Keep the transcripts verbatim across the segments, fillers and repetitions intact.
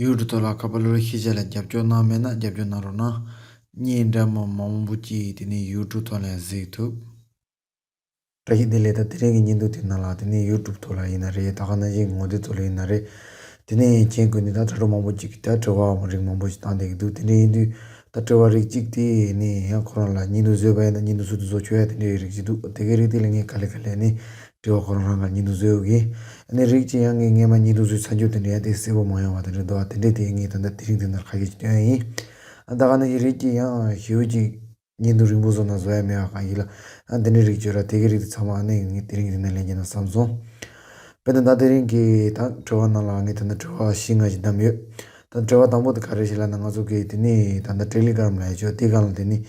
ཡུ་ཊུབ་ཐོག་ལ་ཁ་པར་གློག་ཀླད་ཤེས་བྱ་ལ་རྒྱབ་སྐྱོར་གནང་མེད་ན་རྒྱབ་སྐྱོར་གནང་རོགས་གནང་། བརྙན་འདྲ་མིན་མང་པོ་ཅིག་དེ་ནས་ཡུ་ཊུབ་ཐོག་ལ་གཟིགས་ཐུབ། བཀྲ་ཤིས་བདེ་ལེགས། ད་དེ་རིང་གི་བརྙན་ཐུང་དེ་ནང་ལ་དེ་ནས་ཡུ་ཊུབ་ཐོག་ལ་ཡིན་ན་རེད། ད་ག་ནང་བཞིན་ངོ་དེབ་ཐོག་ལ་ཡིན་ན་རེད། དེ་ནས་མཆན་བཀོད་ནས་ད་དྲ་གྲོགས་མང་པོ་ཅིག་གིས་ད་དྲི་བ་རིགས་མང་པོ་ཞིག་བཏང་བསྡད་ཀྱི་འདུག་དེ་འདྲ་ཡིན་དུས་ད་དྲི་བ་རིགས་གཅིག་དེ་ནས་ཡང་ཁོ་རང་ལ་བརྙན་ཐུང་བཟོས་པ་ཡིན་ན་བརྙན་ཐུང་སུ་དེ་བཟོ་ཆོག་ཡ་དེ་འདྲའི་རིགས་གཅིག་འདུག་དེ་གའི་རིགས་དེ་ལ་ངས་ག་ལེ་ག་ལེ་ནས་དྲི་བ་ཁོ་རང་རང་ག་བརྙན་ཐུང་བཟོས་ཡོད་གི། ཨ་ནི་རིགས་གཅིག་ཡང་ངས་སྔས་མ་བརྙན་ཐུང་བཟོས་ཚར་རྒྱུ་དེ་འདྲ་ཡང་དེ་གསལ་པོ་མ་ཡོང་བ་དེ་འདྲ་འདུག་ཨ་དེ་འདྲས་དེ་ངས་ད་ལྟ་དེ་རིང་དེ་ནས་ཁ་སྐད་ཅིག་སྟོན་ཡ་ཡིན། ཨ་ད་ག་ནང་བཞིན་རིགས་གཅིག་ཡང་ཞེ་པོ་ཅིག་བརྙན་ཐུང་རིང་པོ་བཟོ་ན་བཟོ་ཡ་མེད་པ་གང་ཡིན་ལ། ཨ་འདི་འདྲའི་རིགས་བརྗོད་ར་དེ་གའི་རིགས་དེ་ཚང་མ་ཨ་ནི་ངས་དེ་རིང་འདི་ནས་ལན་རྒྱག་ན་བསམ་སོང་། དཔེར་ན་ད་དེ་རིང་གི་ད་དྲི་བ་ནང་ལ་ངས་ད་ལྟ་དྲི་བ་བཞི་ལྔ་ཞིག་བདམས་ཡོད། ད་དྲི་བ་དང་པོ་དེ་ག་རེ་ཞིག་ལབ་ན་ང་ཚོ་གི་དེ་ནས་ད་ལྟ་ཊེ་ལི་གྷ་རམ་ལབ་ཡ་ཅིག་ཡོད། དེ་སྒང་ལ་དེ་ནས་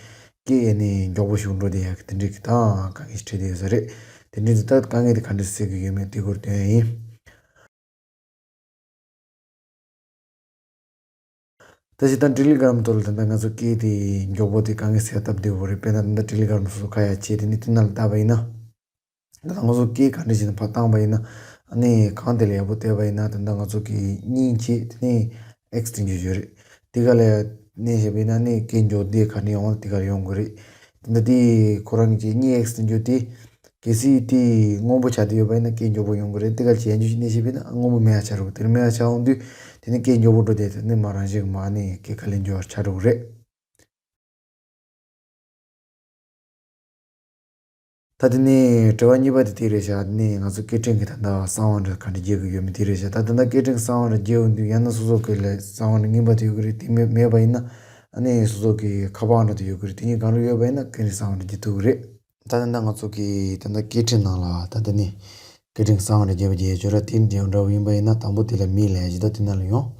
སྐད་ཨ་ནི་མགྱོགས་པོ་ཞིག་འགྲོ་བསྡད་ཡ་གི་དེ་འདྲའི་གི་ད་དཀའ་ངལ་ཞིག་འཕྲད་བསྡད་ཡོད་ས་རེད། དེ་འདྲའི་དེ་ད་དཀའ་ངལ་དེ་ག་འདྲ་སེལ་གི་ཡོད་མེད་དེ་སྐོར་སྟོན་ཡ་ཡིན། ད་ཅི་ད་ཊེ་ལི་གྷ་རམ་ཐོག་ལ་ད་ལྟ་ང་ཚོ་སྐད་དེ་མགྱོགས་པོ་དེ་དཀའ་ངལ་སེལ་ཐབས་དེ་འོ་རེད། དཔེར་ན་ད་ལྟ་ཊེ་ལི་གྷ་རམ་སོ་སོ་ཁ་ཡ་བྱས་དེ་ནི་དེ་ནང་ལ་བལྟས་པ་ཡིན་ན། ད་ལྟ་ང་ཚོ་སྐད་ག་འདྲ་བྱས་ནས་ཕར་བཏང་པ་ཡིན་ན། ཨ་ནི་གང་དེ་ལ་ཡག་པོ་བལྟས་པ་ཡིན་ན་ད་ལྟ་ང་ཚོ་གི་སྙིང་བྱས་དེ་ནི་ཨེགས་སྟེང་རྒྱུ་ཡོད་རེད། དེ་ག་ལ་གནས་བཞག་པ་ཡིན་ན་ནི་སྐད་མགྱོགས་དེ་ག་ནས་ཡོང་དེ་གར་ཡོང་དགོས་རེད། དེ་འདྲ་དེ་ཁོ་རང་གི་གཉིས་ཨེགས་སྟེང་རྒྱུ་དེ། གལ་སྲིད་དེ་སྔོན་པོ་ཆགས་བསྡད་ཡོད་པ་ཡིན་ན་སྐད་མགྱོགས་པོ་ཡོང་གི་རེད། དེ་ག་ལ་ཅན་ཅུ་ཞིག་གནས་བྱས་པ་ཡིན་ན་སྔོན་པོ་མེད་པ་ཆགས་འགྲོ་གི། དེ་ནི་མེད་པ་ཆགས་འོང་དུས་དེ་ནི་སྐད་མགྱོགས་པོ་འགྲོ་དེ་དེ་ནི་མ་རང་བཞིན་གྱི་མ་ནི་སྐད་ག་ལེར་མགྱོགས་པ་ཆགས་འགྲོ་གི་རེད། ད་དེ་ནས་དྲི་བ་གཉིས་པ་དེ་དེ་རེད་ཤག་དེ་ནས་ང་ཚོ་སྐད་འཕྲིན་གྱི་ད་ལྟ་གསང་བ་འདྲ་ག་འདྲ་རྒྱག་གི་ཡོད་མེད་དེ་རེད་ཤག་ད་ད་ལྟ་སྐད་འཕྲིན་གྱི་གསང་བ་འདྲ་རྒྱག་འོང་དུས་ཡང་ན་སོ་སོ་གི་ལས་གསང་བ་འདྲ་རྙིང་པ་དེ་ཡོད་གི་རེད། དེ་མེད་མེད་པ་ཡིན་ན་ཨ་ནི་སོ་སོ་གི་ཁ་པར་འདྲ་དེ་ཡོད་གི་རེད། དེ་གཉིས་གང་རུང་ཡོད་པ་ཡིན་ན་སྐད་འཕྲིན་གསང་བ་འདྲ་རྒྱག་ཐུབ་གི་རེད། ད་ད་ལྟ་ང་ཚོ་གི་ད་ལྟ་སྐད་འཕྲིན་ནང་ལ་ད་ལྟ་ནི་སྐད་འཕྲིན་གསང་བ་འདྲ་རྒྱག་པ་རྒྱག་ཡ་ཅོ་ར་དེ་འདྲ་འདྲ་བོ་ཡིན་པ་ཡིན་ན་དང་པོ་དེ་ལ་མི་ལབ་ཡ་ཅིག་ད་དེ་ན་ལ་ཡོང་།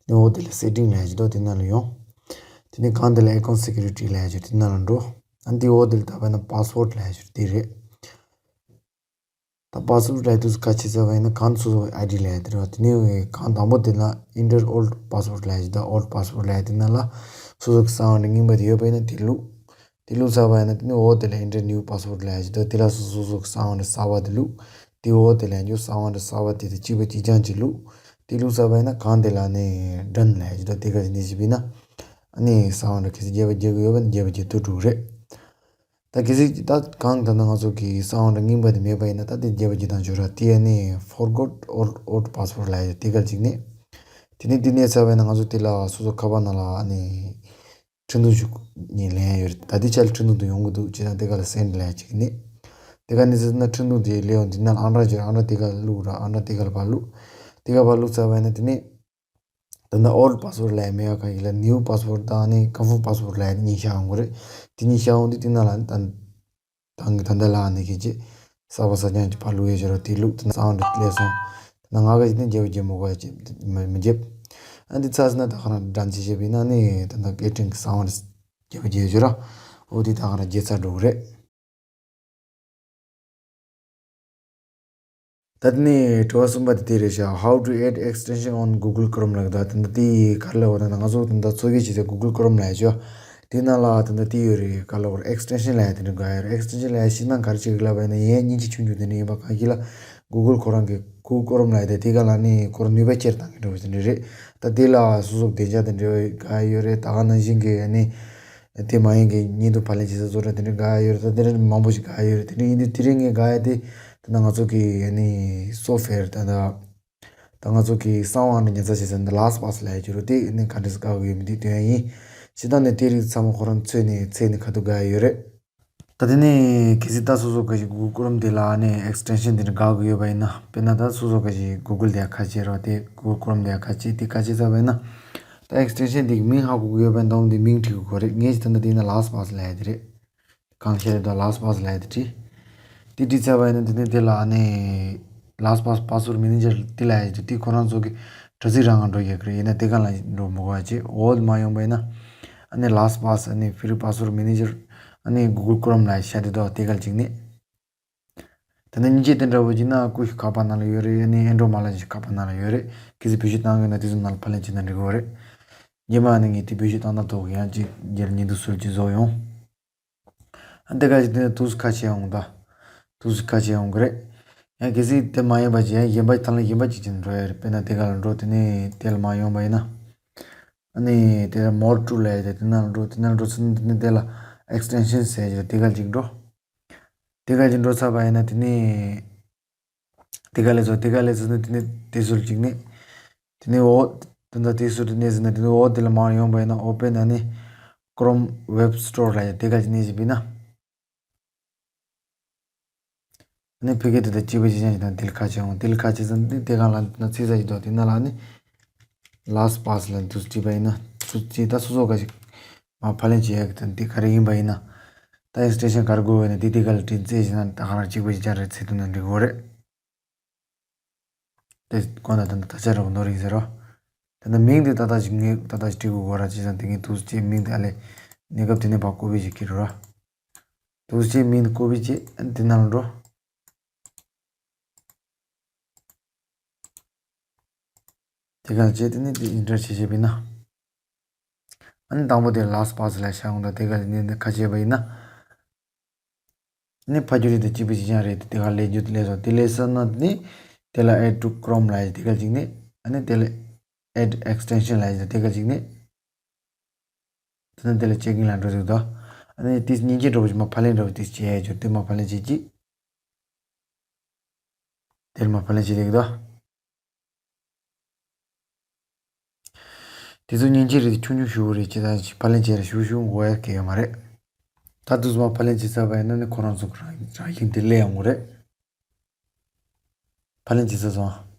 དེ་འོག་དེ་ལ་སེ་ཊིང་ལབ་ཡ་ཅིག་ད་དེ་ན་ལ་ཡོང་། དེ་ནས་གང་དེ་ལ་ཨེ་ཀོན་སེ་ཀུ་རི་ཊི་ལབ་ཡ་ཅིག་དེ་ན་ལ་འགྲོ། ཨ་འདི་འོག་དེ་ལ་ད་བས་ན་པ་སི་ཝར་ཌི་ལབ་ཡ་ཅིག་དེ་རེད། ད་པ་སི་ཝར་ཌི་ལབ་དུས་ཁ་ཕྱེ་ཚར་བ་ཡིན་ན་གང་སོ་སོ་གི་ཨའི་ཌི་ལབ་ཡ་དེ་རེད་བ། དེ་ནས་གང་དང་པོ་དེ་ལ་ཨེན་ཊར་ཨོལ་ཌི་པ་སི་ཝར་ཌི་ལབ་ཡ་ཅིག་ད་ཨོལ་ཌི་པ་སི་ཝར་ཌི་ལབ་ཡ་དེ་ན་ལ་སོ་སོ་གི་གསང་བ་འདྲ་རྙིང་པ་དེ་ཡོད་པ་ཡིན་ན་དེ་བླུག་དེ་བླུགས་ཚར་བ་ཡིན་ན་དེ་ནས་འོག་དེ་ལ་ཨེན་ཊར་ནིའུ་པ་སི་ཝར་ཌི་ལབ་ཡ་ཅིག་ད་དེ་ལ་སོ་སོ་སོ་སོ་གི་གསང་བ་འདྲ་གསར་བ་དེ་བླུག་དེ་འོག་དེ་ལ་ཡང་བསྐྱར་གསང་བ་འདྲ་གསར་བ་དེ་དེ་གཅིག་པ་གཅིག་རྐྱང་གཅིག་བླུག་དེ་བླུགས་ཚར་བ་ཡིན་ན་གང་དེ་ལ་ནི་ཌན་ལབ་ཡ་ཅིག་ད་དེ་ག་ཅིག་ནས་ཞིག་བྱས་ན་ཨ་ནི་གསང་བ་འདྲ་གལ་སྲིད་རྒྱས་པ་རྒྱག་གི་ཡོད་པ་ཡིན་ན་རྒྱས་པ་རྒྱག་ཐུབ་འགྲོ་གི་རེད། ད་གལ་སྲིད་ད་གང་ད་ནང་ང་ཚོ་གི་གསང་བ་འདྲ་རྙིང་པ་དེ་མེད་པ་ཡིན་ན་ད་དེ་རྒྱས་པ་རྒྱག་སྟངས་ཅོ་ར་དེ་ཨ་ནི་ཕོར་གོཊ་ཨོལ་ཌི་པ་སི་ཝར་ཌི་ལབ་ཡ་དེ་ག་ཅིག་ནས། དེ་ནས་དེ་གནས་ཚར་བ་ཡིན་ན་ང་ཚོ་དེ་ལ་སོ་སོ་ཁ་པར་ནང་ལ་ཨ་ནི་འཕྲིན་ཐུང་ཞིག་ནས་ལེན་ཡ་ཡོད་རེད། ད་དེ་ཆ་ལ་འཕྲིན་ཐུང་དེ་ཡོང་གི་འདུག་བྱས་ཙང་དེ་ག་ལ་སེན་ཌི་ལབ་ཡ་ཅིག་ནས། དེ་ག་ནས་ཟེར་ན་འཕྲིན་ཐུང་དེ་སླེབས་ཡོང་དེ་ན་ཨང་གྲངས་ཅིག་ཨང་གྲངས་དེ་ག་ལ་བླུག་ར་ཨང་གྲངས་དེ་ག་ལ་ཕར་བླུག་དེ་ག་ཕར་བླུགས་ཚར་བ་ཡིན་ན་དེ་ནས། ད་ལྟ་ཨོལ་ཌི་པ་སི་ཝར་ཌི་ལབ་ཡ་མེད་པ་ག་ཡིན་ལ་ནིའུ་པ་སི་ཝར་ཌི་དང་ནི་ཀོན་ཕརམ་པ་སི་ཝར་ཌི་ལབ་ཡ་དེ་གཉིས་ཤར་ཡོང་གི་རེད། དེ་གཉིས་ཤར་ཡོང་དུས་དེ་ནང་ལ་ནི་ད་ད་གི་ད་ལྟ་ལ་ནི་གི་ཅི་གསར་པ་གསར་རྐྱང་ཅིག་ཕར་བླུག་ཡས་ཅོ་ར་དེ་བླུག་དེ་ན་གསང་བ་འདྲ་སླེབས་སོང་། དེ་ན་ང་ག་ཅིག་ནི་རྒྱས་པ་རྒྱག་མི་དགོས་ཡ་ཅིག་མི་མི་རྒྱབ། ཨ་འདི་ཚར་སོང་ན་ད་ཁ་རང་འགྲམ་ཅིག་བྱས་པ་ཡིན་ན་ནི་ད་ལྟ་སྐད་འཕྲིན་གྱི་གསང་བ་འདྲ་རྒྱས་པ་རྒྱག་ཡས་ཅོ་ར། འོ་དེ་ད་ཁ་རང་རྒྱས་ཚར་འགྲོ་གི་རེད། ད་དེ་ནས་དྲི་བ་གསུམ་པ་དེ་དེ་རེད་ཤག How to add extension on Google Chrome ལབ་ད་དེ་འདྲ་དེ་ག་རེ་ལབ་པ་ད་ང་ཚོ་དེ་འདྲ་ཚོ་གི་བྱེད་ས་Google Chrome ལབ་ཡ་ཅོ། དེ་ནང་ལ་དེ་འདྲ་དེ་ཡོད་རེད། ག་ལབ་པ་extension ལབ་ཡ་དེ་འདྲ་ག་ཡོད་རེད། extension ལབ་ཡ་ཤེས་ན་ག་རེ་བྱེད་གི་ལབ་པ་ཡིན་ན་ཡན་སྙིང་རྗེ་ཆུང་ཆུང་དེ་འདྲ་ཡིན་པ་གང་ཞིག་ལ་Google ཁོ་རང་གི་Google Chrome ལབ་ཡ་དེ་དེ་ག་ལ་ནི་ཁོ་རང་ནུས་པ་ཆེར་བཏང་གི་འདྲ་བོ་དེ་འདྲ་རེད། ད་དེ་ལ་སོ་སོ་བདེ་འཇགས་དེ་འདྲ་ག་ཡོད་རེད། ད་ག་ནང་བཞིན་གི་ནི། དེ་མ་ཡིན་གྱི་བརྙན་ཐུང་ཕབ་ལེན་བྱེད་ས་བཟོ་གྲྭ་དེ་འདྲ་དགའ་ཡ་ཡོད་རེད། ད་དེ་འདྲ་མང་པོ་ཞིག་དགའ་ཡ་ཡོད་རེད། དེ་འདྲ་ཡིན་དུས་དེ་རིང་ངས་དགའ་ཡ་དེ་ད་ང་ཚོ་གི་ཨ་ནི་སོབ་ཝེར་ད་ད་ད་ང་ཚོ་གི་གསང་བ་འདྲ་ཉར་ཚགས་བྱེད་ས་འདི་ལཱསི་པཱས་ལབ་ཡ་ཅིག་རེད། དེ་ཨ་ནི་ག་འདྲས་དགའ་གི་ཡོད་མེད་དེ་སྟོན་ཡ་ཡིན། སྤྱིར་བཏང་ནས་དེ་རིགས་ཚང་མ་ཁོ་རང་འཚོལ་ནས་འཚོལ་ནས་ག་དུས་དགའ་ཡ་ཡོད་རེད། ད་དེ་ནས་གལ་སྲིད་ད་སོ་སོ་ག་ཞིག་Google Chrome དེ་ལ་ཨ་ནི་extension དེ་འདྲ་དགའ་གི་ཡོད་པ་ཡིན་ན། དཔེར་ན་ད་སོ་སོ་ག་ཞིག་Google དེ་ཁ་ཕྱེ་རོགས། དེ་Google Chrome དེ་ཁ་ཕྱེ་དེ་ཁ་ཕྱེ་ཚར་བ་ཡིན་ན། ད་extension དེ་གི་མིང་ཧ་གོ་གི་ཡོད་པ་ཡིན་ན་འདི་མིང་བྲིས་དགོས་རེད། ངས་ད་ལྟ་དེ་ཡིན་ན་ལཱསི་པཱས་ལབ་ཡ་དེ་རེད། གང་བཤད་དེ་ལཱསི་པཱས་ལབ་ཡ་དེ་བྲིས། དེ་བྲིས་ཚར་བ་ཡིན་ན་དེ་ནས་དེ་ལ་ཨ་ནི་ལཱསི་པཱས་པཱ་སི་ཝར་ཌི་མེ་ནེ་ཇར་དེ་ལབ་ཡ་དེ་དེ་ཁོ་རང་ཚོ་གི་དྲ་ཚིགས་རང་ང་འགྲོ་ཡོད་གི་རེད། ཡིན་ན་དེ་ག་ལ་འགྲོ་མི་དགོས་པ་བྱས། འོ་དེ་མ་ཡོང་པ་ཡིན་ན་ཨ་ནི་ལཱསི་པཱས་ཨ་ནི་ཕི་རི་པཱ་སི་ཝར་ཌི་མེ་ནེ་ཇར་ཨ་ནི་Google Chrome ལ་ཤར་དེ་དོ་དེ་ག་ལ་གཅིག་ནས། ད་ནི་སྙིང་རྗེ་དེ་འདྲ་བོ་ཅིག་ན་ཀུ་ཤུ་ཁ་པར་ནང་ལ་ཡོད་རེད། ཨ་ནི་ཨེན་ཌོ་མ་ལ་ཅིག་ཁ་པར་ནང་ལ་ཡོད་རེད། གལ་སྲིད་བེད་སྤྱོད་བཏང་གི་ཡོད་ན་དེ་ཚོ་ནང་ལ་ཕབ་ལེན་བྱས་ན་འགྲིག་གི་རེད། རྗེས་མ་ཨ་ནི་ངས་དེ་བེད་སྤྱོད་བཏང་ན་ཐོག་ཡང་ཅིག་རྒྱལ་ཉིན་དུ་སུལ་ཅིག་བཟོ་ཡོང་། ཨ་འདི་ག་ཅིག་དེ་ནས་དུས་སུ་ཁ་ཕྱེ་ཡོང་ད། དུས་སུ་ཁ་ཕྱེ་ཡོང་གི་རེད། ཡང་གལ་སྲིད་དེ་མ་ཡིན་པ་ཅིག་ཡང་གཞན་པ་ཐ་ན་གཞན་པ་ཅིག་བྱས་ནས་འགྲོ་ཡ་རེད། དཔེར་ན་དེ་ག་ལ་འགྲོ། དེ་ནས་དེ་ལ་མར་ཡོང་པ་ཡིན་ན། ཨ་ནི་དེ་ལ་མོར་ཊུལ་ལབ་ཡ་དེ་དེ་ན་ལ་འགྲོ། དེ་ན་ལ་འགྲོ་ཚུན་དེ་ནས་དེ་ལ་ཨེགས་ཊེན་ཤན་ཟེར་ཡ་དེ་ག་ལ་ཅིག་འགྲོ། དེ་ག་ལ་ཅིག་འགྲོ་ཚར་བ་ཡིན་ན་དེ་ནས། དེ་ག་ལས་སོ། དེ་ག་ལས་སོ་ནི་དེ་ནི་དེ་ཟུར་གཅིག་ནི། དེ་ནི་འོ། དེ་འདྲ་དེ་ཟུར་དུ་གནས་ཟིན་ན་དེ་ནི་འོ། དེ་ལ་མར་ཡོང་པ་ཡིན་ན་ཨོ་པེན་ཨ་ནི་ཀྲོམ་ཝེབ་སི་ཊོར་ལ་ཡ་དེ་ག་ཅིག་གནས་ཟིན་པ་ཡིན་ན། ཨ་ནི་ཕ་གི་དེ་དང་གཅིག་པ་གཅིག་རྐྱང་ཞིག་དང་དེ་ལ་ཁ་ཕྱེ་འོང་། དེ་ལ་ཁ་ཕྱེ་ཙང་དེ་དེ་ག་ལ་ན་ཚིག་ས་ཞིག་འདུག་དེ་ན་ལ་ནི། ལཱ་སི་ཊི་པཱ་སི་ལ་འདུག་སེ་བྲིས་པ་ཡིན་ན་ཚུར་ཅིག་ད་སོ་སོ་ག་ཞིག་མར་ཕབ་ལེན་བྱེད་ཡག་གི་དོན་དེ་ག་རེ་ཡིན་པ་ཡིན་ན། ད་ཨེགས་ཊེན་ཤན་ག་རེ་དགོས་པ་ཡིན་ན་དེ་དེ་ག་ལ་བྲིས་རྩེ་བྱས་ན་ད་ག་རང་གཅིག་པ་གཅིག་རྐྱང་རེད་ཚེ་དུ་ན་འགྲིག་གི་རེད། དེ་ཁོ་ན་ད་ད་ཆ་རབ་ནོར་ཡིན་ཟེར་རོ། དེ་ན་མིང་དེ་ད་ད་ཞིག་ངས་ད་ད་ཞིག་བྲིས་དགོས་གོ་ར་ཅི་ཙང་དེ་ངས་འདུག་སེ་མིང་དེ་ཨ་ལས་གནས་སྐབས་དེ་ནས་ཕར་ཀོ་པི་ཞིག་ཁྱེར་རོ། འདུག་སེ་མིང་དེ་ཀོ་པི་བྱས་ཨ་ནི་དེ་ནང་ལ་འགྲོ། དེ་ག་ལ་བྱས་དེ་ནི་དེ་ཨིན་ཊར་བྱེད་བྱས་པ་ཡིན་ན། ཨ་ནི་དང་པོ་དེ་ལཱ་སི་ཊི་པཱ་སི་ལ་ཤར་འོང་ད་དེ་ག་ལ་ནི་འདི་ཁ་ཕྱེ་བ་ཡིན་ན། ནི་ཕ་རྒྱུ་རེད་དེ་གཅིག་པ་གཅིག་རྐྱང་རེད་དེ་དེ་ག་ལས་རྒྱུ་དེ་ལས་སོ་དེ་ལས་སོ་ན་ནི་དེ་ལ་add to Chrome ལ་དེ་ག་ཅིག་ནི་ཨ་ནི་དེ་ལ་add extension ལ་དེ་ག་ཅིག་ནི་དེ་ནི་དེ་ལ་ཅེག་ཨིན་ལ་འགྲོ་ཟིག་དོ། ཨ་ནི་དེ་མཉེན་ཆས་འདྲ་པོ་ཞིག་མར་ཕབ་ལེན་འདྲ་པོ་དེ་བྱས་ཡ་ཅོ་དེ་མར་ཕབ་ལེན་བྱེད་ཀྱི། དེར་མར་ཕབ་ལེན་བྱེད་དེ་གི་དོ། དེ་ཚོ་མཉེན་ཆས་རེད་ཆུང་ཆུང་ཞུ་བོ་རེད་ཅེས་དང་ཕབ་ལེན་བྱས་ར་ཞུ་ཞུ་འགོ་ཡ་གལ་ཡོད་མ་རེད། ད་དུས་མ་ཕབ་ལེན་བྱེད་ཚར་བ་ཡིན་ན་ནི་ཁོ་རང་ཚོ་རང་རང་བཞིན་དེ་སླེབས་ཡོང་གི་རེད། ཕབ་ལེན་བྱེད་ཚར་སོང་།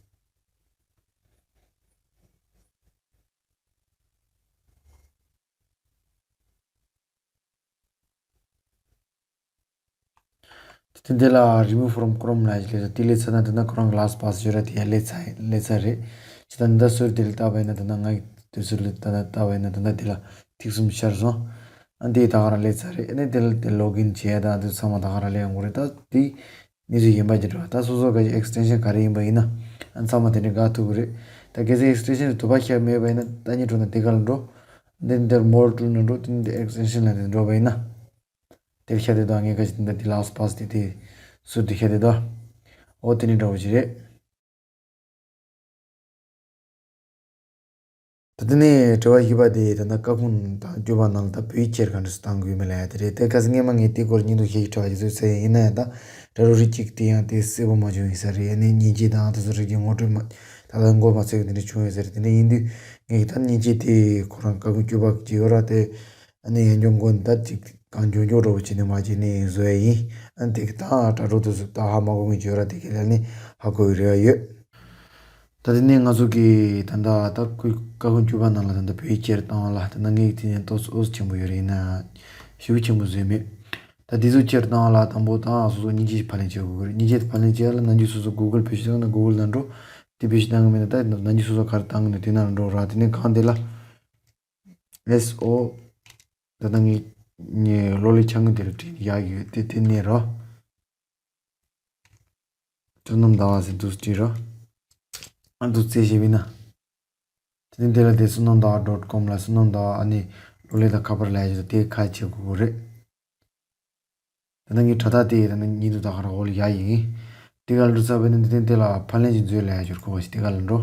དེ་དེ་ལ་remove from Chrome ལ་ཞིག་ལས་དེ་ལས་ཚར་ན་དེ་ན་ཁོ་རང་གི་ལཱ་སི་ཊི་པཱ་སི་ཡོད་ར་དེ་ཡ་ལས་ཚར་ལས་ཚར་རེད། ཅི་ད་འདི་ཟུར་དེ་ལ་བལྟ་བ་ཡིན་ན་དེ་ན་ང་གི་དུས་ཚོད་ལ་ད་ལྟ་བལྟ་བ་ཡིན་ན་དེ་ན་དེ་ལ་ཐིག་གསུམ་ཤར་སོང་། ཨ་འདི་ད་ག་རང་ལས་ཚར་རེད། ཨ་ནི་དེ་ལ་དེ་ལོག་ཨིན་བྱས་ད་དེ་ཚང་མ་ད་ག་རང་ལས་ཡོང་གི་རེད། ད་དེ་ནི་ཚོ་ཡིན་པ་ཅི་འདྲ་ད་སོ་སོ་ག་ཞིག་ཨེགས་ཊེན་ཤན་ག་རེ་ཡིན་པ་ཡིན་ན་ཨ་ཚང་མ་དེ་འདྲ་དགའ་ཐུབ་ཀྱི་རེད། ད་གལ་སྲིད་ཨེགས་ཊེན་ཤན་དུ་བ་ཤར་མེད་པ་ཡིན་ན་ད་ནི་འགྲོ་ན་དེ་ག་ལ་འགྲོ། འདི་འདིར་མོར་ཊུལ་ནས་འགྲོ་དེ་ནི་ཨེགས་ཊེན་ཤན་ལ་དེ་འགྲོ་བ་ཡིན་ན། དེར་ཤར་དེ་དང་ངས་ག་ཞིག་དེ་འདྲ་དེ་ལཱ་སི་ཊི་པཱ་སི་དེ་དེ་ཟུར་དུ་ཤར་དེ་དང་། ཨོ་དེ་ནི་འདྲ་བོ་ཞིག་རེད། ད་དེ་ནས་དྲི་བ་བཞི་པ་དེ་ད་ལྟ་བཀའ་ཁུངས་དང་བཅུ་པ་ནང་ལ་ད་བོད་ཡིག་ཁྱེར་ག་འདྲ་སེ་བཏང་དགོས་མིན་ལབ་ཡ་དེ་རེད། དེ་ག་ས་སྔས་མ་ངས་དེ་སྐོར་སྙིང་སྟོབས་བཤད་ཀྱི་དྲི་བ་ཞིག་བཟོས་ཚར་ཡིན་ན་ཡང་ད་དྲ་རོགས་རིགས་གཅིག་དེ་ཡང་དེ་གསལ་པོ་མ་བྱུང་ཡིན་ས་རེད། ཨ་ནི་མཉེན་ཆས་དང་དེ་ཚོ་རིགས་ཀྱི་ངོ་སྤྲོད་མ་ད་ལྟ་མགོ་མ་ཚོས་དེ་འདྲ་བྱུང་ཡོད་ས་རེད། དེ་འདྲ་ཡིན་དུས་ངས་ད་མཉེན་ཆས་དེ་ཁོ་རང་བཀའ་ཁུངས་བཅུ་པ་གཅིག་ཡོད་ར་དེ་ཨ་ནི་ཡང་འཇོག་མགོ་ད་ཅིག་གང་འཇོག་འཇོག་འདྲ་པོ་བྱས་ནས་མ་བྱས་ནས་བཟོ་ཡ་ཡིན། ཨ་ནི་དེ་གི་ད་དྲ་གྲོགས་དེ་ཚོ་ད་ཧ་མ་གོ་མཁན་བྱོས་ར་དེ་གི་ལ་ནི་ཧ་གོ་བའི་རེ་བ་ཡོད། ད་དེ་ནས་ང་ཚོ་གི་ད་ད་ད་ཁུལ་བཀའ་ཁུངས་བཅུ་པ་ནང་ལ་ད་ད་བོད་ཡིག་ཁྱེར་བཏང་བ་ལ་ད་ད་ངས་དེ་ནས་ཏོག་ཙམ་ཨོ་ཙམ་ཆེན་པོ་ཡོད་རེད། ཡིན་ན་ཞེ་པོ་ཆེན་པོ་བཟོས་མེད། ད་དེ་ཚོ་ཁྱེར་བཏང་བ་ལ་དང་པོ་ད་སོ་སོ་མཉེན་ཆས་ཕབ་ལེན་བྱེད་དགོས་ཀྱི་རེད། མཉེན་ཆས་ཕབ་ལེན་བྱེད་ཡ་ལ་ནམ་རྒྱུན་སོ་སོ་གུ་གལ་བེད་སྤྱོད་བཏང་ན་གུ་གལ་ནང་འགྲོ། དེ་བེད་སྤྱོད་བཏང་གི་མེད་ན་ད་ནམ་རྒྱུན་སོ་སོ་ག་རེ་བཏང་གི་འདུག་དེ་ནང་ལ་འགྲོ་ར། དེ་ནས་གང་དེ་ལ། ཨེས་ཨོ། ད་ལྟ་ངས་ངས་གློག་ཀླད་འཆར་ངོས་དེ་ལ་བྲིས་ནས་ཡག་ཡོད་དེ་དེ་ནས་རོ། བསོད་ནམས་ཟླ་བ་ཟེར་འདུག་བྲིས་རོ། ཨ་འདུག་རྩེ་བྱས་པས་ན། དེ་ནས་དེ་ལ་དེ་བསོད་ནམས་ཟླ་བ་ཌོཊ་ཀོམ་ལ་བསོད་ནམས་ཟླ་བ་ཨ་ནི་གློག་ཀླད་དང་ཁ་པར་ལ་ཡ་ཞིག་དེ་ཁ་ཕྱེ་དགོས་ཀྱི་རེད། ད་ནི་ངའི་དྲ་ཐག་དེ་ད་ནི་ཉིན་དུ་ད་ག་ར་འོག་ལ་ཡ་ཡིན། དེ་ག་ལ་འགྲོ་ཚར་བས་ན་དེ་ནི་དེ་ལ་ཕབ་ལེན་ཞིག་མཛོད་ལ་ཡ་འབྱོར་གོ་བ་ཞིག་དེ་ག་ལ་འགྲོ།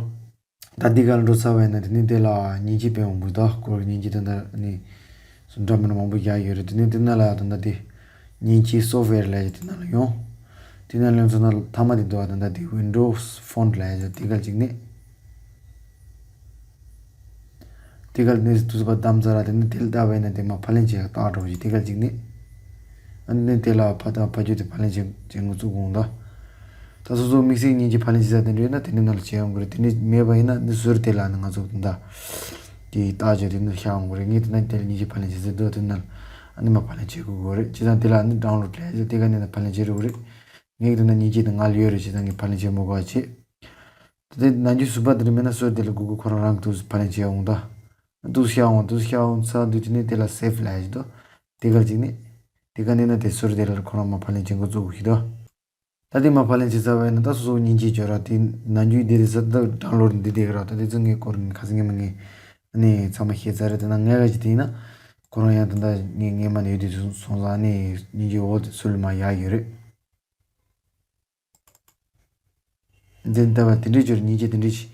ད་དེ་ག་ལ་འགྲོ་ཚར་བས་ན་དེ་ནི་དེ་ལ་མཉེན་ཆས་སྤེལ་འོང་བུ་ད་སྐོར་མཉེན་ཆས་ད་ད་ནི་སུ་འདྲ་མི་འདྲ་མང་པོ་ཡ་ཡོད་རེད། དེ་ནི་དེ་ན་ལ་ད་ད་དེ་མཉེན་ཆས་སོབ་ཝེར་ལ་ཡ་དེ་ན་ལ་ཡོང་། དེ་ན་ལ་ཡོང་ཚར་ན་ཐ་མ་དེ་འདུག་ད་ད་དེ་ཝིན་ཌོ་སི་ཕོན་ཊི་ལ་ཡ་དེ་ག་ལ་ཅིག་ནི། དེ་ག་ནས་དུས་ཚོད་པ་བདམས་ཚར་ར་དེ་ནི་དེ་ལ་ལྟ་བས་ན་དེ་མ་ཕབ་ལེན་བྱེད་ཡག་རྟགས་འགྲོ་བ་ཞིག་དེ་ག་ཅིག་ནི། ཨ་ནི་དེ་ལ་ཕ་དང་ཕ་རྒྱུད་དེ་ཕབ་ལེན་བྱེད་བྱེད་འགོ་བཙུགས་འོང་ད། ད་སོ་སོ་དམིགས་བསལ་མཉེན་ཆས་ཕབ་ལེན་བྱེད་ས་དེ་འདྲ་ཡོད་ན་དེ་འདྲའི་ནང་ལ་བྱེད་ཡོང་གི་རེད། དེ་འདྲ་མེད་པ་ཡིན་ན་ནི་ཟུར་དེ་ལ་ནི་ང་ཚོ་ད་དེ་རྟགས་བྱས་དེ་ནི་ཤར་འོང་གི་རེད། ངས་དེ་ན་དེ་ལ་མཉེན་ཆས་ཕབ་ལེན་བྱེད་ས་འདུག་དེ་ན་ཨ་ནི་མ་ཕབ་ལེན་བྱེད་དགོས་གི་རེད། བྱས་ཙང་དེ་ལ་ནི་ཌའུན་ལོཌ་ལས་དེ་ག་ནས་ན་ཕབ་ལེན་བྱེད་རུང་རེད། ངས་དེ་ན་མཉེན་ཆས་དེ་ང་ལ་ཡོད་རེད། བྱས་ཙང་ངས་ཕབ་ལེན་བྱེད་མི་དགོས་པ་བྱེད། ད་དེ་ནམ་རྒྱུན་ཟུར་པ་དེ་འདྲ་མེད་ན་ཟུར་དེ་ལ་གུ་གུལ་ཁོ་རང་རང་གིས་ཕབ་ལེན་བྱེད་འོང་ད། འདུག་ཤར་འོང་འདུག་ཤར་འོང་ཚར་དུས་དེ་ནས་དེ་ལ་སེབ་ལབ་ཡ་ཞིག་འདུག་དེ་ག་ཅིག་ནི། དེ་ག་ནས་ན་དེ་ཟུར་དེ་ལ་ཁོ་རང་མ་ཕབ་ལེན་བྱེད་འགོ་བཙུགས་ཞིག་འདུག་ད་དེ་མ་ཕབ་ལེན་བྱེད་ཚར་བས་ན་ད་སོ་སོ་མཉེན་ཆས་འབྱོར་ར་དེ་ནམ་རྒྱུན་དེ་དེ་ས་ད་ཌའུན་ལོཌ་འདི་དེ་ག་ར་ད་དེ་ཚོ་ངས་སྐོར་ནས་ཁ་སང་ཉི་མ་ངས་ནས་ཚང་མ་ཤེས་ཚར་རེད། དེ་ན་ངས་ག་ཅིག་དེ་ཡིན་ན་ཁོ་རང་ཡང་ད་ད་ངས་ངས་མ་ནས་ཡོད་དུས་སོང་ཙང་ནས་མཉེན་ཆས་འོག་དེ་ཚུར་ལ་མ་ཡག་ཡོད་རེད། འདི་ལྟ་བ་དེ་འདྲའི་སྦྱོར་སྙིང་རྗེ་དེ་འདྲའི་ཞིག་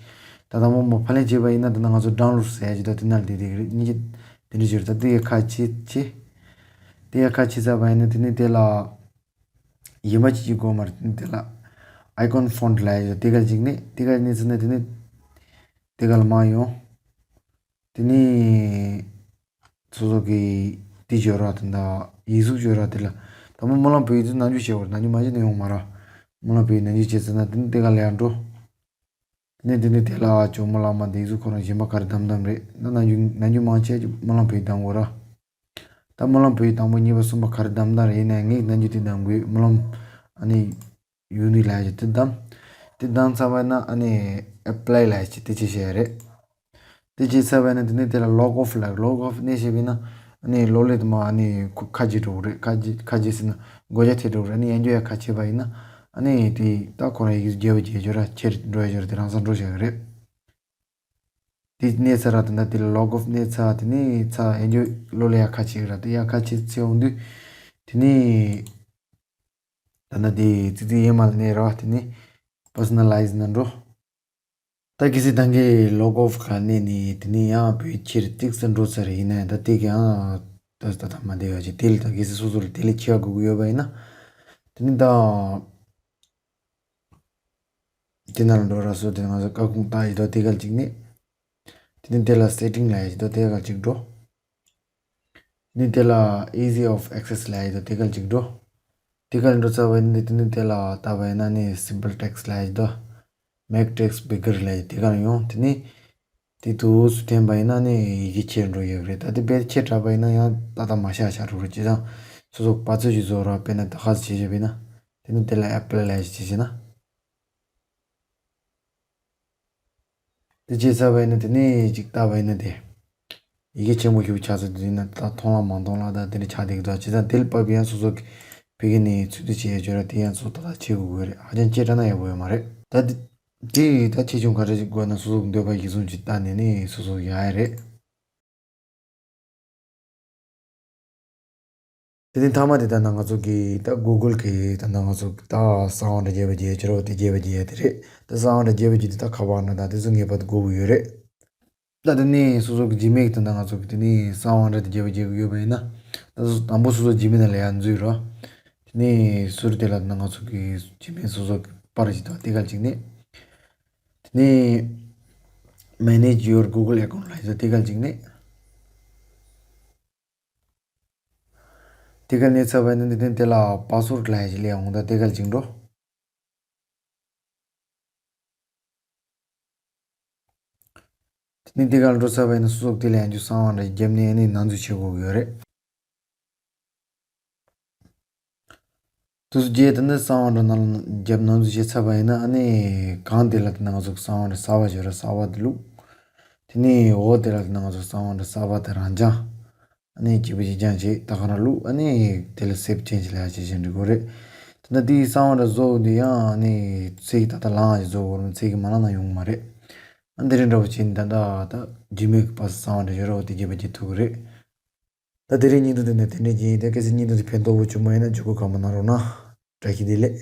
ད་དང་པོ་མོ་ཕབ་ལེན་བྱས་པ་ཡིན་ན་ད་ནང་ང་ཚོ་download ཟེར་ཡ་ཅིག་ད་དེ་ནང་ལ་བསྡད་བསྡད་ཀྱི་རེད། སྙིང་རྗེ་དེ་འདྲའི་སྦྱོར་ད་དེ་ཡ་ཁ་ཕྱེ་ཕྱེ། དེ་ཡ་ཁ་ཕྱེ་ཚར་བ་ཡིན་ན་དེ་ནས་དེ་ལ་གཞན་པ་ཅིག་ཅིག་དགོས་མ་རེད། དེ་ནས་དེ་ལ་icon font ལབ་ཡ་ཅིག་དེ་ག་ཅིག་ནས་དེ་ག་ནས་ཚར་ན་དེ་ནས་དེ་ག་ལ་མར་ཡོང་། དེ་ནས་སོ་སོ་གི་དེ་སྦྱོར་བ་དེ་འདྲ་ཡིག་གཟུགས་སྦྱོར་བ་དེ་ལ་ད་མོ་སྨོན་ལམ་བོད་ཡིག་དེ་ནང་འཇུག་བྱེད་དགོས་རེད། ནང་འཇུག་མ་བྱས་ན་ཡོང་མ་རེད། སྨོན་ལམ་བོད་ཡིག་ནང་འཇུག་བྱས་ཚར་ན་དེ་ནས་དེ་ག་ལ་ཡར་འགྲོ། དེ་ནས་དེ་ནས་དེ་ལ་ཇོ་མོ་གླང་མ་དེ་ཚོ་ཁོ་རང་གཞན་པ་ག་རེ་བདམས་བདམས་རེད། ད་ནང་རྒྱུན་ནང་རྒྱུན་མང་ཆེ་སྨོན་ལམ་བོད་ཡིག་བདམས་དགོས་ར། ད་སྨོན་ལམ་བོད་ཡིག་དང་པོ་གཉིས་པ་གསུམ་པ་ག་རེ་བདམས་བདམས་རེད། ཡིན་ནའི་ངས་ནང་རྒྱུན་དེ་བདམས་དགོས། སྨོན་ལམ་ཨ་ནི་ཡུ་ནི་ལབ་ཡ་དེ་བདམས། དེ་བདམས་ཚར་བ་ན་ཨ་ནི་apply ལབ་ཡ་ཅིག་དེ་ཅིག་བྱས་ཡ་རེད། དེ་བྱས་ཚར་བ་ན་དེ་ནས་དེ་ལ་log off ལབ། log off ནས་བྱས་པ་ཡིན་ན་ཨ་ནི་གློག་ཀླད་དུ་མ་ཨ་ནི་ཁོ་ཁ་འབྱེད་འགྲོ་གི་རེད། ཁ་འབྱེད་ཁ་འབྱེད་ཟེར་ན་སྒོ་ལྕགས་ཐེབས་འགྲོ་གི་རེད། ཨ་ནི་ཡང་བསྐྱར་ཡ་ཁ་ཕྱེ་བ་ཡིན་ན་ཨ་ནི་དེ་ད་ཁོ་རང་ཡིག་རྒྱས་པ་རྒྱས་ཆོག་ར། ཁྱེར་འགྲོ་ཡ་ཆོག་ར། དེ་རང་སར་འགྲོ་བཞག་གི་རེད། དེ་གནས་ཚར་ར་ད་ལྟ་དེ་ལ་log off གནས་ཚར། དེ་ནས་ཚར་ཡང་བསྐྱར་གློག་ཀླད་ཡ་ཁ་ཕྱེ་གི་ར། དེ་ཡ་ཁ་ཕྱེ་ཚར་འོང་དུས་དེ་ནས་ད་ལྟ་དེ་ཙི་ཙི་ཡན་མ་ལ་གནས་ར། དེ་ནས་personalize ནང་འགྲོ། ད་གལ་སྲིད་ད་གིན་log off ག་གནས་ནས་དེ་ནས་ཡང་བོད་ཁྱེར་ཏིག་ཙམ་འགྲོ་ཚར་ཡིན་ན་ད་དེ་ག་ཡང་ད་ད་ད་མ་བདེ་བ་ཅིག་དེ་ལ་ད་གལ་སྲིད་སོ་སོ་ལ་དེ་ལས་ཁྱེར་དགོས་ཀྱི་ཡོད་པ་ཡིན་ན་དེ་ནས་ད་དེ་ནང་ལ་འགྲོ་ར། སོ་དེ་ང་ཚོ་ཀ་ཁུང་ལྟ་ཡི་དོ་དེ་ག་ཅིག་གནས། དེ་ནས་དེ་ལ་setting ལབ་ཡ་ཅིག་འདུག་དེ་ག་ཅིག་འགྲོ། དེ་ནས་དེ་ལ་easy of access ལབ་ཡ་འདུག་དེ་ག་ཅིག་འགྲོ། དེ་ག་འགྲོ་ཚར་བ་ཡིན་དེ་ནས་དེ་ལ་ལྟ་བ་ཡིན་ན་ནི་simple text ལབ་ཡ་ཅིག་འདུག make text bigger ལབ་ཡ་དེ་ག་ཡོང་། དེ་ནས་དེ་དུས་སུ་འཐེན་པ་ཡིན་ན་ནི་ཡི་གེ་ཆེར་འགྲོ་ཡོད་རེད། ད་དེ་དཔེ་ཆེ་དྲགས་པ་ཡིན་ན་ཡང་ཏག་ཏག་མ་ཤར་ཤར་འགྲོ་རེད། བྱས་ཙང་སོ་སོ་པ་ཚོད་ཅིག་བཟོ་ར། དཔེར་ན་ད་ག་ཟེ་བྱས་བྱས་པ་ཡིན་ན་དེ་ནས་དེ་ལ་apply ལབ་ཡ་ཅིག་བྱས་བྱས་ན། དེ་བྱས་ཚར་བ་ཡིན་ན་དེ་ནས་ཅིག་ལྟ་བ་ཡིན་ན་དེ། ཡི་གེ་ཆེན་པོ་ཞིག་ཆགས་ཚར་དུས་ན་ད་མཐོང་ལ་མ་མཐོང་ལ་ད་དེ་འདྲ་ཆགས་བསྡད་ཀྱི་འདུག་བྱས་ཙང་དེ་ལ་བབས་ཡང་སོ་སོ་གི་ཕ་གི་ནས་ཚུལ་དུ་བྱེད་ཡ་ཅོ་ར་དེ་ཡང་སོ་སོ་ཏག་ཏག་བྱེད་དགོས་ཀྱི་རེད། ཧ་ཅང་སྐྱེ་དྲགས་ན་ཡག་པོ་ཡོད་མ་རེད། ད་དེ་དེ་ད་ཆེ་ཆུང་ག་འདྲ་ཞིག་དགོས་ན་སོ་སོ་གི་འདོད་པ་གཞིར་བཟུང་ཅིག་ལྟ་ནས་ནི་སོ་སོ་ཡག་ཡ་རེད། དེ་ནས་མཐའ་མ་དེ་ད་ནང་ང་ཚོ་གི་ད་Google གི་ད་ནང་ང་ཚོ་གི་ད་གསང་བ་འདྲ་རྒྱས་པ་རྒྱས་ཆེ་རོ་དེ་རྒྱས་པ་རྒྱས་དེ་རེད། ད་གསང་བ་འདྲ་རྒྱས་པ་རྒྱས་དེ་ད་ཁ་པར་ན་ད་དེ་ཚོ་ངེས་པར་དུ་དགོས་ཀྱི་ཡོད་རེད། ད་དེ་ནས་སོ་སོ་གི་Gmail གི་ད་ནང་ང་ཚོ་གི་དེ་ནས་གསང་བ་འདྲ་དེ་རྒྱས་པ་རྒྱས་ཀྱི་ཡོད་པ་ཡིན་ན་ད་སོ་སོ་དང་པོ་སོ་སོ་Gmail ནང་ལ་ཡར་འཛུལ་རོ། དེ་ནས་ཟུར་དེ་ལ་ད་ནང་ང་ཚོ་གི་Gmail སོ་སོ་གི་པར་ཞིག་དང་དེ་ག་ཅིག་ནས། དེ་ནས་Manage your Google account ལ་ཡ་དེ་ག་ཅིག་ནས། དེ་ག་ནས་ཚར་བ་ཡིན་ན་དེ་ནས་དེ་ལ་password ལབ་ཡ་ཅིག་སླེབས་འོང་ད་དེ་ག་ཅིག་འགྲོ། དེ་ནས་དེ་ག་ལ་འགྲོ་ཚར་བ་ཡིན་ན་སོ་སོ་དེ་ལ་ཡང་རྒྱུ་གསང་བ་འདྲ་བརྒྱབ་ནས་ནི་ནང་འཛུལ་བྱེད་དགོས་ཀྱི་ཡོད་རེད། དུས་ཚོད་རྗེས་དེ་ནས་གསང་བ་འདྲ་ནང་ལ་བརྒྱབ་ནང་འཛུལ་བྱས་ཚར་བ་ཡིན་ན་ཨ་ནི་གང་དེ་ལ་དེ་ནང་ང་ཚོ་གསང་བ་འདྲ་གསར་བ་བྱོས་ར་གསར་བ་དེ་བླུགས། དེ་ནས་འོག་དེ་ལ་དེ་ནང་ང་ཚོ་གསང་བ་འདྲ་གསར་བ་དེ་རང་སྦྱང་། ཨ་ནི་སྐྱིད་པོ་ཅིག་སྦྱང་བྱས་ད་ག་རང་བླུགས། ཨ་ནི་དེ་ལ་save change ལབ་ཡ་ཅིག་བྱས་འགྲིག་གོ་རེད། དེ་ནས་དེའི་གསང་བ་འདྲ་བཟོ་འོ་དེ་ཡང་ཨ་ནི་ཚིག་ད་ལྟ་ལངས་ཡ་བཟོ་འོ་རུང་ཚིག་གི་མ་ལངས་ན་ཡོང་གི་མ་རེད། ཨ་འདི་རིགས་འདྲ་བོ་བྱས་ནས་ད་ལྟ་ད་Gmail གི་པར་གསང་བ་འདྲ་བྱོས་ར་འོ་དེ་རྒྱས་པ་རྒྱས་ཐུབ་གི་རེད། ད་དེ་རིང་བརྙན་ཐུང་འདི་ནས་དེ་འདྲ་ཡིན། ད་གལ་སྲིད་བརྙན་ཐུང་འདི་ཕན་ཐོགས་པོ་བྱུང་བ་ཡིན་ན་བརྒྱུད་སྐུར་གང་མང་གནང་རོགས་གནང་། བཀྲ་ཤིས་བདེ་ལེགས།